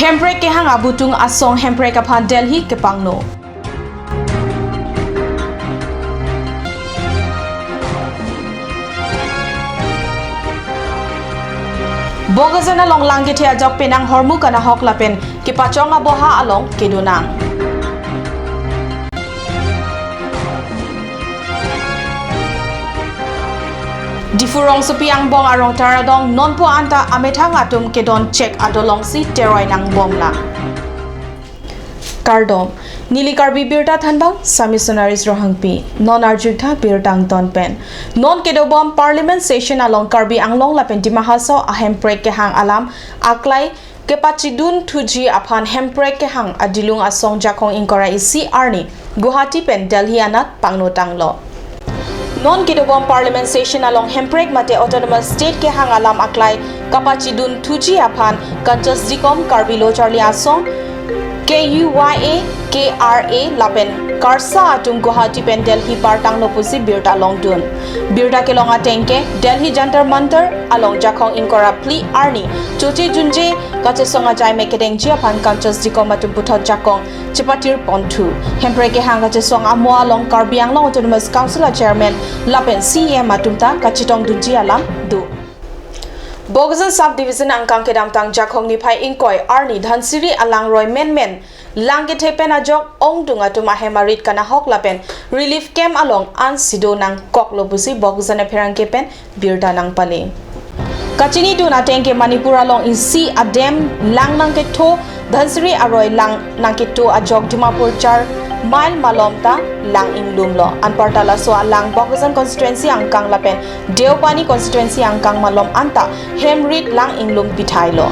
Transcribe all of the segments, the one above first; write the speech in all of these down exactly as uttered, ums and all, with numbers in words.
Hemprek kehang abutung asong hemprek aphan Delhi kepangno. Bokajan along lang kethe ajok penang ahormu kanahok lapen kepachong aboha along kedonang. Diphu rongsopi angbong arong Taradong nonpu anta amethang atum kedon chek adolongsi teroi nangbomlang. Kardom, neli Karbi Birta thanbang, Sami Sonaris Rohangpi, non arjutha birta angton pen. Non kedobom Parliament Session along Karbi Anglong lapen Dima Hasao ahemprek kehang alam aklai kepachidun thuji aphan hemprek kehang adilung asong Jakong ingkoi ra isi arni Guwahati pen Delhi anat pangnotanglo. Non kedobom Parliament Session along hemprek mate Autonomous State kehang alam aklai kapachidun thuji aphan Kanchas Dikom, Karbi Lo Charli Asong, K U Y A, K R A lapen KARSA atum Guwahati pen Delhi partanglo pusi birta longdun. Birta kelong ateng ke Delhi Jantar Mantar along Jakong ingkoi ra phli arni choche junje kachesong ajai me kedengji aphan Kanchas Dikom atum puthot jakong chepatir ponthu. Hemprek kehang kachesong amo along Karbi Anglong Autonomous Council a Chairman lapen C E M atum ta kachetongdunji alam do. Bokajan Sub Division angkang kedamtang Jakong niphai ingkoi arni Dhansiri alangroi menmen lang kethe pen ajok ongdung atum ahem arit kanahok lapen relief camp along an sido nangkoklo pusi Bokajan apherangke pen birta nangpale. Kachinidun ateng ke Manipur along isi adem lang nangketho, Dhansiri aroi lang nangketho ajok Dimapur char mile malom ta lang inglumlo. Anparta laso alang Bokajan constituency angkang lapen Deopani constituency angkang malom anta hem rit lang inglum pithailo.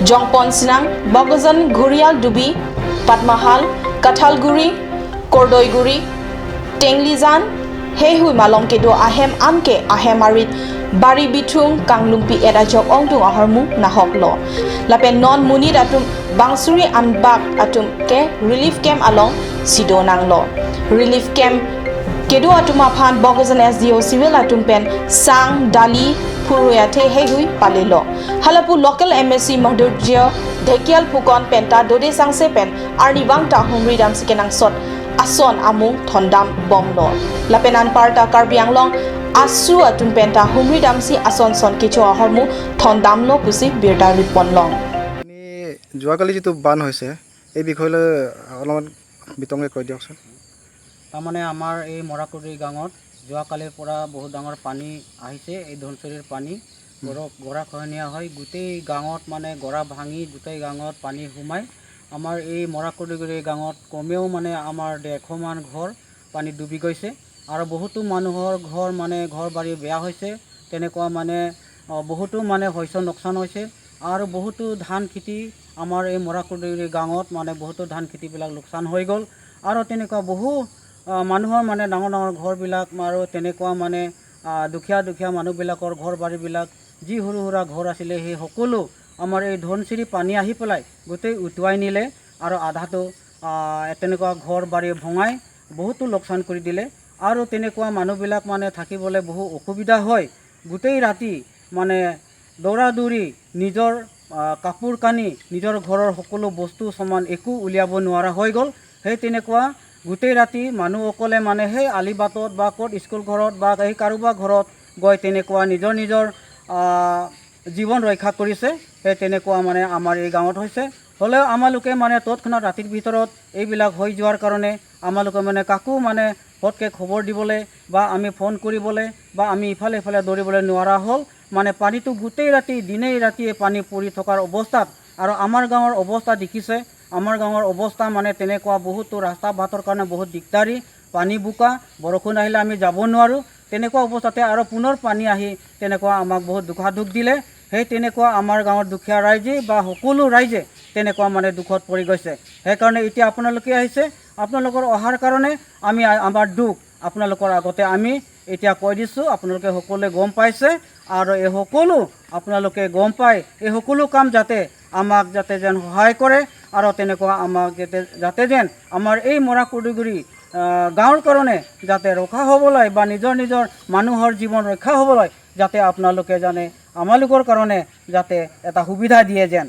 Jongpon sinang Bokajan, Ghurial Dubi, Patmahal, Kathalguri, Kordoiguri, Tenglijan, heihui malom kedo ahem anke ahem arit bari bithung kanglumpi-et ajok ongdung ahormu nahoklo. Lapen non monit atum bangsuri anbak atum ke relief camp along sido nanglo. Relief camp kedo atum aphan Bokajan S D O civil atum pen sang, dali, phurui athe heihui palelo. Halapu local M A C Madhurjya Dhekial Phukan penta dode sangse pen arnivang ta humri damsi kenangsot ason amung thondam bomlo. Lapen anparta Karbi Anglong asu atum penta humri damsi ason son kecho ahormu thondamlo pusi birta rit ponlong. আপুনি যোৱাকালি যিটো বান হৈছে, এই বিষয়লৈ অলপমান বিতংকৈ কৈ দিয়কচোন। তাৰমানে আমাৰ এই মৰাকুৰি গাঁৱত যোৱাকালিৰ পৰা বহুত ডাঙৰ পানী আহিছে। এই ধনশিৰিৰ পানী গৰ-, গৰা খহনীয়া হৈ গোটেই গাঁৱত মানে গৰা ভাঙি গোটেই গাঁৱত পানী সোমাই আমাৰ এই মৰাকুৰিগুৰি গাঁৱত কমেও মানে আমাৰ ডেৰশমান ঘৰ পানীত ডুবি গৈছে আৰু বহুতো মানুহৰ ঘৰ মানে ঘৰ বাৰী বেয়া হৈছে। তেনেকুৱা মানে, আহ, বহুতো মানে শস্য লোকচান হৈছে আৰু বহুতো ধান খেতি আমাৰ এই মৰাকুৰিগুৰি গাঁৱত মানে বহুতো ধান খেতিবিলাক লোকচান হৈ গ'ল আৰু তেনেকুৱা বহু, আহ, মানুহৰ মানে ডাঙৰ ডাঙৰ ঘৰবিলাক আৰু তেনেকুৱা মানে, আহ, দুখীয়া দুখীয়া মানুহবিলাকৰ ঘৰ বাৰীবিলাক যি সৰু সুৰা ঘৰ আছিলে সেই সকলো আমাৰ এই ধনশিৰি পানী আহি পেলাই গোটেই উটুৱাই নিলে আৰু আধাটো, আহ, তেনেকুৱা ঘৰ বাৰী ভঙাই বহুতো লোকচান কৰি দিলে আৰু তেনেকুৱা মানুহবিলাক মানে থাকিবলৈ বহু অসুবিধা হয়। গোটেই ৰাতি মানে দৌৰা দৌৰি নিজৰ, আহ, কাপোৰ কানি, নিজৰ ঘৰৰ সকলো বস্তু সমান একো উলিয়াব নোৱাৰা হৈ গ'ল। সেই তেনেকুৱা গোটেই ৰাতি মানুহসকলে মানে সেই আলি বাটত বা ক'ত স্কুল ঘৰত বা সেই কাৰোবাৰ ঘৰত গৈ তেনেকুৱা নিজৰ নিজৰ, আহ, জীৱন ৰক্ষা কৰিছে। সেই তেনেকুৱা মানে আমাৰ এই গাঁৱত হৈছে। হ'লেও আমালোকে মানে তৎক্ষণাত ৰাতিৰ ভিতৰত এইবিলাক হৈ যোৱাৰ কাৰণে আমালোকে মানে কাকো মানে পটকে খবৰ দিবলৈ বা আমি ফোন কৰিবলৈ বা আমি ইফালে ইফালে দৌৰিবলৈ নোৱাৰা হ'ল। মানে পানীটো গোটেই ৰাতি, দিনে ৰাতিয়ে পানী পৰি থকাৰ অৱস্থাত আৰু আমাৰ গাঁৱৰ অৱস্থা দেখিছে, আমাৰ গাঁৱৰ অৱস্থা মানে তেনেকুৱা বহুতো ৰাস্তা বাটৰ কাৰণে বহুত দিগদাৰী, পানী বোকা, বৰষুণ আহিলে আমি যাব নোৱাৰোঁ। তেনেকুৱা অৱস্থাতে আৰু পুনৰ পানী আহি তেনেকুৱা আমাক বহুত দুখাদুখ দিলে। সেই তেনেকুৱা আমাৰ গাঁৱৰ দুখীয়া ৰাইজে বা সকলো ৰাইজে তেনেকুৱা মানে দুখত পৰি গৈছে। সেইকাৰণে এতিয়া আপোনালোকে আহিছে, আপোনালোকৰ অহাৰ কাৰণে আমি আ-, আমাৰ দুখ আপোনালোকৰ আগতে আমি এতিয়া কৈ দিছোঁ, আপোনালোকে সকলোৱে গম পাইছে। আৰু এই সকলো আপোনালোকে গম পাই এই সকলো কাম যাতে আমাক যাতে যেন সহায় কৰে আৰু তেনেকুৱা আমাক যাতে, যাতে যেন আমাৰ এই মৰা কুদুগুৰি, আহ, গাঁৱৰ কাৰণে যাতে ৰক্ষা হ'বলৈ বা নিজৰ নিজৰ মানুহৰ জীৱন ৰক্ষা হ'বলৈ যাতে আপোনালোকে জানে আমালোকৰ কাৰণে যাতে এটা সুবিধা দিয়ে যেন।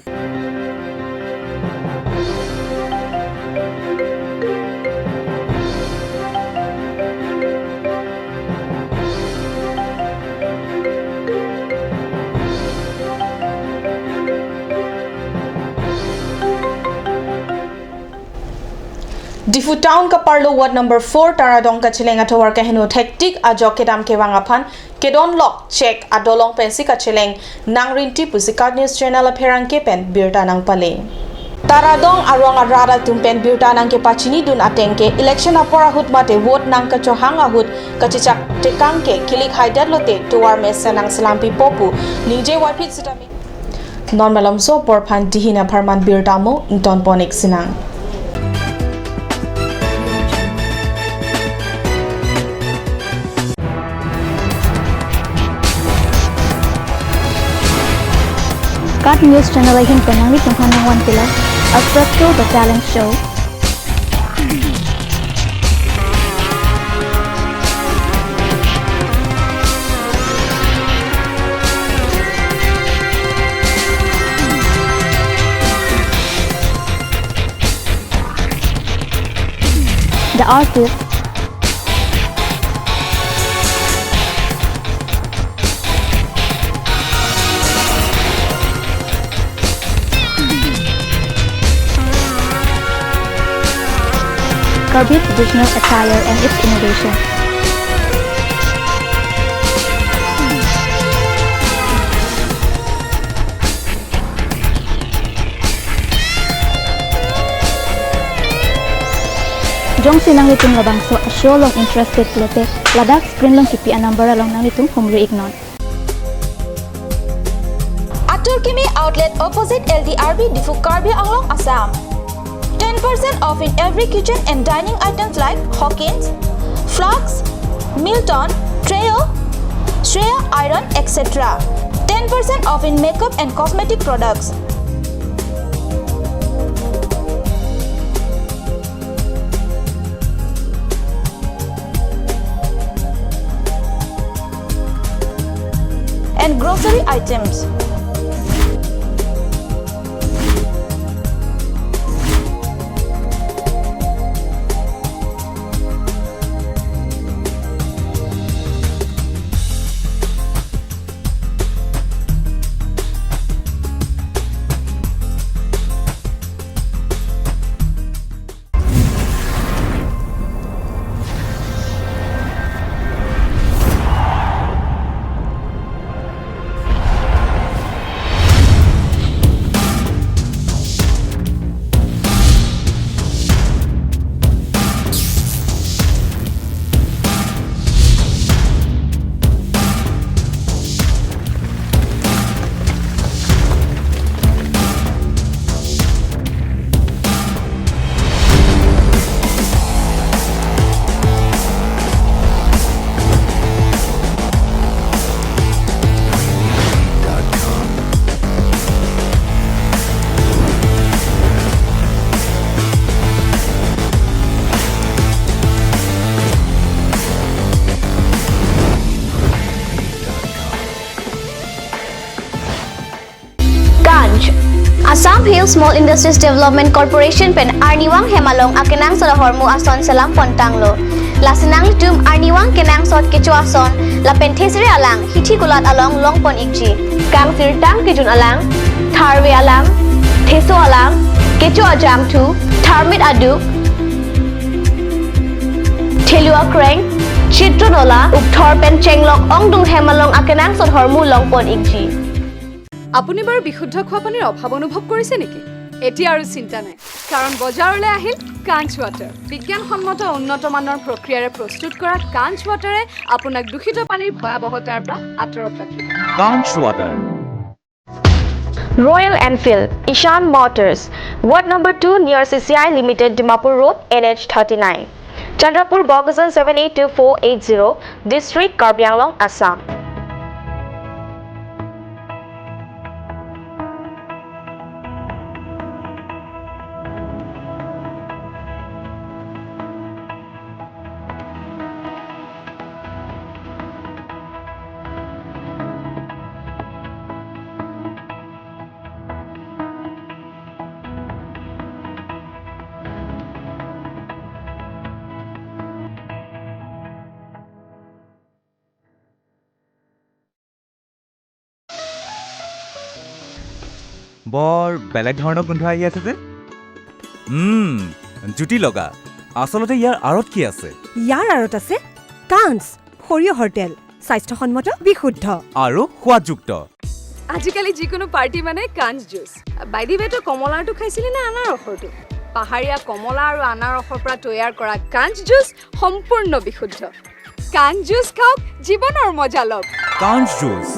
Town kaparlo ward number four Taradong kacheleng atovar kaheno thektik ajok kedam kevang aphan kedon lok chek adolong pensi kacheleng nangrinti pusi KAT News Channel apherangke pen birta nangpale. Taradong arong arat atum pen birta nangkepachinidun ateng ke election apor ahut mate vote nangkachohang ahut kachechak tekang ke kilik haidet lote tovar mesen nangselam pipo pu ningje waiphit sitame. Non malomso apor aphan dihin apharman birta mo ington ponik sinang. KAT News Channel ahin pen nanglitum aphan nangvan pilo Astro Show, The Talent Show. The Artist. Karbi traditional attire and its innovation. Jongsi nanglitum labangso a-show along interested pulote ladak screen along kipi a-number along nanglitum humri iknon. Atur Kimi Outlet, opposite L D R B, Diphu, Karbi Anglong, Assam. Ten percent off in every kitchen and dining items like Hawkins, flasks, Milton, Treo, Shreya iron, et cetera. Ten percent off in makeup and cosmetic products. And grocery items. Kanch. Assam Hill Small Industries Development Corporation pen arnivang hem along akenangsot ahormu ason selam pon tanglo. Lasi nanglitum arnivang kenangsot kecho ason lapen thesere alang hithi kulat along long pon ikji. Kangsirtang kejun alang, tharve alang, theso alang, kecho ajangthu, tharmit aduk, thelu akreng, chitro nola, ukthor pen chenglok ongdung hem along akenangsot ahormu long pon ikji. আপুনি বাৰু বিশুদ্ধ খোৱা পানীৰ অভাৱ অনুভৱ কৰিছে নেকি? এতিয়া আৰু চিন্তা নাই, কাৰণ বজাৰলৈ আহিল কাঞ্চ ৱাটাৰ। বিজ্ঞানসন্মত উন্নত মানৰ প্ৰক্ৰিয়াৰে প্ৰস্তুত কৰা কাঞ্চ ৱাটাৰে আপোনাক দূষিত পানীৰ ভয়াৱহতাৰ পৰা আঁতৰত ৰাখিব। Kanch Water. Royal Enfield, Ishan Motors, Ward number two near C C I Limited, Dimapur Road, N H thirty-nine, Chandrapur, Bokajan seven eight two four eight zero, District, Karbi Anglong, Assam. বৰ বেলেগ ধৰণৰ গোন্ধ আহি আছে যে। উম, জুতি লগা। আচলতে ইয়াৰ আঁৰত কি আছে? ইয়াৰ আঁৰত আছে কাঞ্চ, সৰিয়হৰ তেল, স্বাস্থ্যসন্মত, বিশুদ্ধ। আৰু সোৱাদযুক্ত। আজিকালি যিকোনো পাৰ্টি মানে কাঞ্চ জুচ। By the way, তই কমলাৰটো খাইছিলি নে আনাৰসৰটো? পাহাৰীয়া কমলা আৰু আনাৰসৰ পৰা তৈয়াৰ কৰা কাঞ্চ জুচ সম্পূৰ্ণ বিশুদ্ধ। কাঞ্চ জুচ খাওক, জীৱনৰ মজা লওক। কাঞ্চ juice.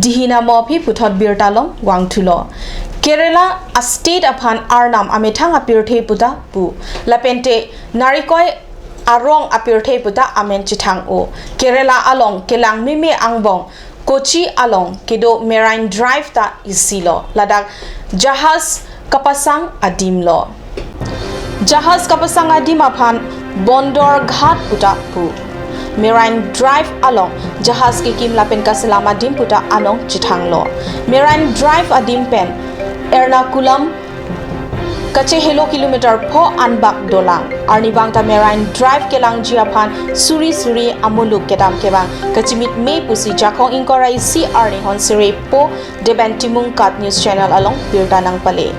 Dihina mo aphi puthot birta along vangthulo. Kerala a-state aphan Arnam amethang apirthe puta pu. Lapente Narikoi arong apirthe puta amen chethang-o. Kerala along kelang meme angbong Kochi along kedo Marine Drive ta isilo. Ladak jahaz kapasang adim lo. Jahaz kapasang adim aphan Bondor Ghat puta pu. Marine Drive along jahaz kekim lapen kaselam adim puta anong chethanglo. Marine Drive adim pen Ernakulam kachehelo kilometer pho anbak dolang. Arnivang ta Marine Drive kelangji aphan suri suri amuluk kedam kevang kachimit me pusi Jakhong ingkoi ra isi arni Honsere po Deben Timung KAT News Channel along birta nangpale.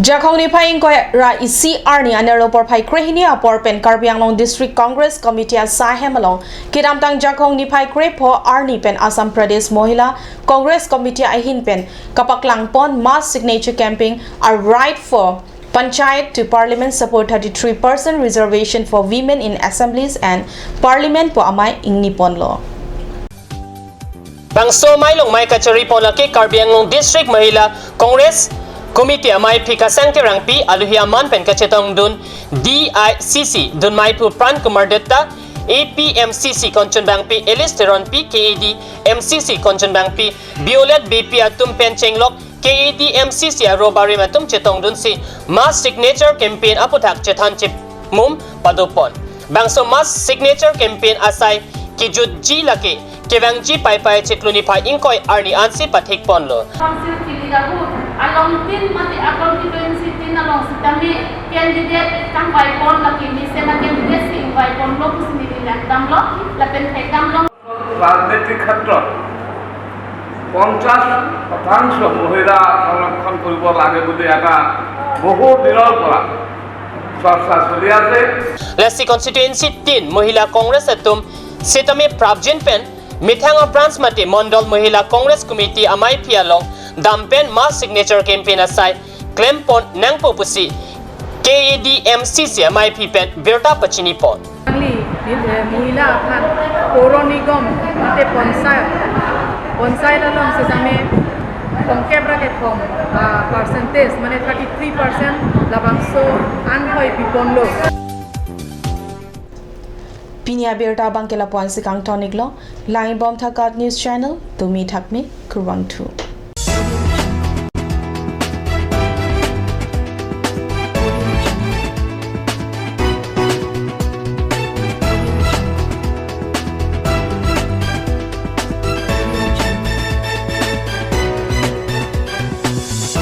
Jakhong niphai ingkoi ra isi arni anerlo porphai krehini apor pen Karbi Anglong District Congress Committee asai hem along kedamtang Jakhong niphai krepho arni pen Assam Pradesh Mohila Congress Committee ahin pen kapaklangpon mass signature campaign A Right for Panchayat to Parliament, Support thirty-three percent Reservation for Women in Assemblies and Parliament pu amei ingniponlo. Bangso amei along mei kachariponlo ke Karbi Anglong District Mahila Congress Committee ameiphi Kasang Terangpi, aluhi aman pen kachetongdun D I C C dunmeiphu Pran Kumar Dutta, A P M C C Konchun Bangpi, Alice Teronpi, K A D M C C Konchun Bangpi, Violet Beypi atum pen chenglok K A D M C C aro barim atum chetongdunsi mass signature campaign aphuthak chethan chimum padopon. Bangso mass signature campaign asai kejutji lake kevangji Paipai chiklo niphai ingkoi arni ansi pathikponlo. Council chili dak pu along tin mate a-constituency tin along sitame candidate kangvaipon lake mesen a-candidate si ingvaiponlo pusi neli langdamlo lapen thekdamlo. ৰাজনৈতিক ক্ষেত্ৰত পঞ্চাশ শতাংশ মহিলা সংৰক্ষণ কৰিব লাগে বুলি এটা বহু দিনৰ পৰা চৰ্চা চলি আছে। Lasi constituency tin Mahila Congress atum sitame prapjin pen methang a-branch mate Mondol Mahila Congress Committee ameiphi along dam pen mass signature campaign asai klempon nangpo pusi K A D M C C ameiphi pen birta pachinipon. Nangli, eh, Mohila aphan Paur Nigam mate Panchayat, Panchayat along sitame tongkep ra kethom, ah, percentage mane thirty-three percent labangso anhoi piponlo. Pini abirta abangke lapu-ansi kangton-iklo. Langbomtha KAT News Channel, tumi thakmi kurvangthu.